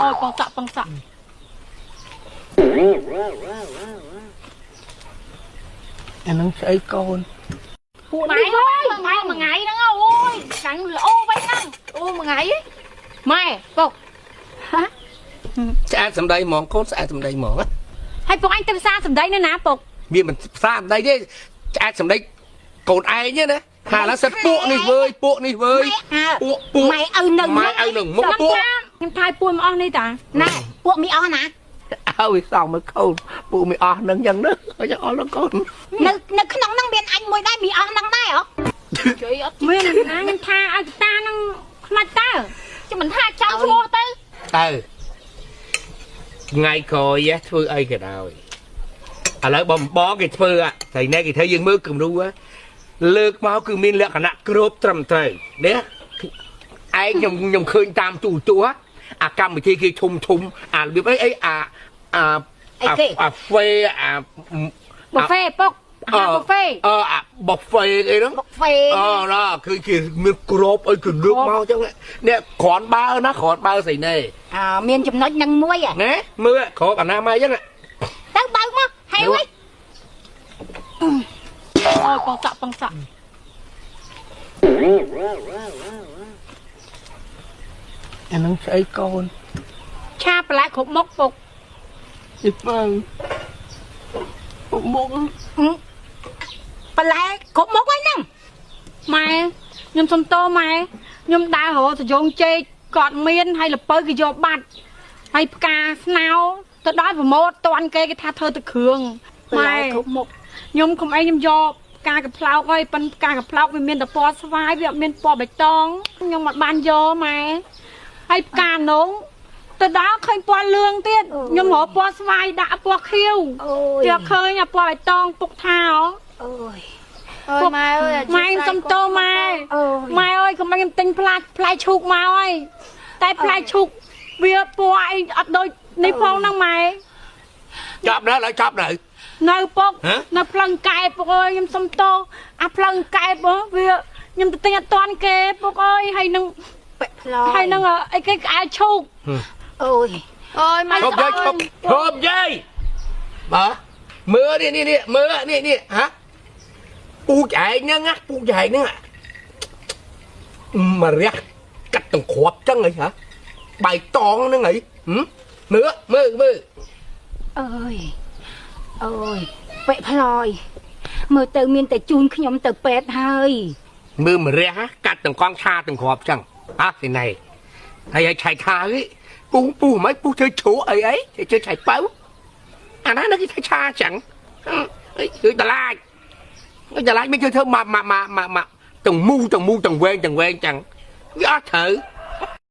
អូយបងសក់បងសក់ អានឹងស្អីកូន ពួកម៉ែម៉ែមួយថ្ងៃហ្នឹងអូយខាងល្អវិញហ្នឹង អូមួយថ្ងៃ ម៉ែពុក ហា ស្អាតសម្ដីហ្មងកូនស្អាតសម្ដីហ្មង ហើយពុកអញទៅផ្សារសម្ដីនៅណាពុក វាមិនផ្សារសម្ដីទេស្អាតសម្ដីកូនឯងណាហាឡើងសិតពួកនេះវើយពួកនេះវើយពួកពួក ម៉ែឪនៅ ម៉ែឪនៅមុខពួក ខ្ញុំថៃពួយមកអស់នេះតា ណែពួកមីអស់ណា អើយសងមើលកូនពួកមីអស់នឹងយ៉ាងនេះយ៉ាងអស់នឹងកូន នៅក្នុងហ្នឹងមានអញមួយដែរមីអស់ហ្នឹងដែរហ៎ ជ័យអត់មានណាខ្ញុំថាឲ្យកតាហ្នឹងខ្លាច់តើ ចាំមិនថាចាំឈ្មោះទៅ ទៅថ្ងៃក្រោយធ្វើអីក៏ដោយឥឡូវបងបងគេធ្វើស្រីណែគេធ្វើយើងមើលគំរូលើកមកគឺមានលក្ខណៈគ្របត្រឹមត្រូវនេះឯងខ្ញុំឃើញតាមទូទស្សន៍អាកម្មវិធីគេធំធំអារបៀបអីអីអាអាអាហ្វេអា ប៊ូហ្វេពុកអាប៊ូហ្វេ អឺអាប៊ូហ្វេអីហ្នឹង ប៊ូហ្វេ អឺណាគឺគេមានក្របអីគឺលើកមកអញ្ចឹងនេះគ្រាន់បើណាគ្រាន់បើស្អីណែ អើមានចំណុចនឹងមួយ ណែមើលក្របអនាម័យអញ្ចឹង ទៅបើកមកហេវ អូយបងសក់បងសក់ អានឹងស្អីកូន ឆាបន្លែគ្រប់មុខពុក នេះបើមុខ បន្លែគ្រប់មុខហើយហ្នឹង ម៉ែខ្ញុំសុំតោម៉ែខ្ញុំដើររកសយងចេកគាត់មានហើយលពៅគេយកបាត់ហើយផ្កាស្នោទៅដល់ប្រម៉ូតតាន់គេគេថាធ្វើទៅគ្រឿងម៉ែ គ្រប់មុខ ខ្ញុំខំអីខ្ញុំយកផ្កាកប្លោកហើយប៉ិនផ្កាកប្លោកវាមានតែពណ៌ស្វាយវាអត់មានពណ៌បៃតងខ្ញុំអត់បានយកម៉ែហើយផ្កានងទៅដល់ឃើញពណ៌លឿងទៀតខ្ញុំរកពណ៌ស្វាយដាក់ពណ៌ខៀវទៀតឃើញអាពណ៌បៃតងពុកថា អូយ ពុកម៉ែអើយម៉ែសុំតោម៉ែម៉ែអើយកុំឲ្យខ្ញុំទិញផ្លែផ្លែឈូកមកហើយតែផ្លែឈូកវាពណ៌អីអត់ដូចនេះផងហ្នឹងម៉ែ ចាប់ដល់ហើយចាប់ដល់ នៅពុកនៅផ្លឹងកែពុកអើយខ្ញុំសុំតោអាផ្លឹងកែបវាខ្ញុំទៅទិញអត់តាន់គេពុកអើយហើយនឹង ពាក់ផ្លោ ហើយនឹងអីគេក្អែលឈូក អូយ អូយម៉ែ ឈប់យាយឈប់ឈប់យាយបាទមើលនេះនេះមើលនេះនេះហ៎ពូចែងហ្នឹងណាពូចែងហ្នឹងមករះកាត់ទាំងគ្រាប់ចឹងអីហ៎បាយតងហ្នឹងអីមើលមើលមើល អើយអូយពាក់ផ្លយមើលទៅមានតែជូនខ្ញុំទៅពេទ្យហើយ មើលមរះកាត់ទាំងកង់ឆាទាំងគ្រាប់ចឹងហ៎ទីណៃហើយឲ្យឆៃថាអីពូពូមិនពូធ្វើជ្រក់អីអីធ្វើឆៃប៉ៅអាណានឹងគេធ្វើឆាចឹងអីគឺដលាចដលាចមិនធ្វើធ្វើម៉ាក់ម៉ាក់ម៉ាក់ម៉ាក់ទាំងមូទាំងមូទាំងវែងទាំងវែងចឹងវាអត់ត្រូវ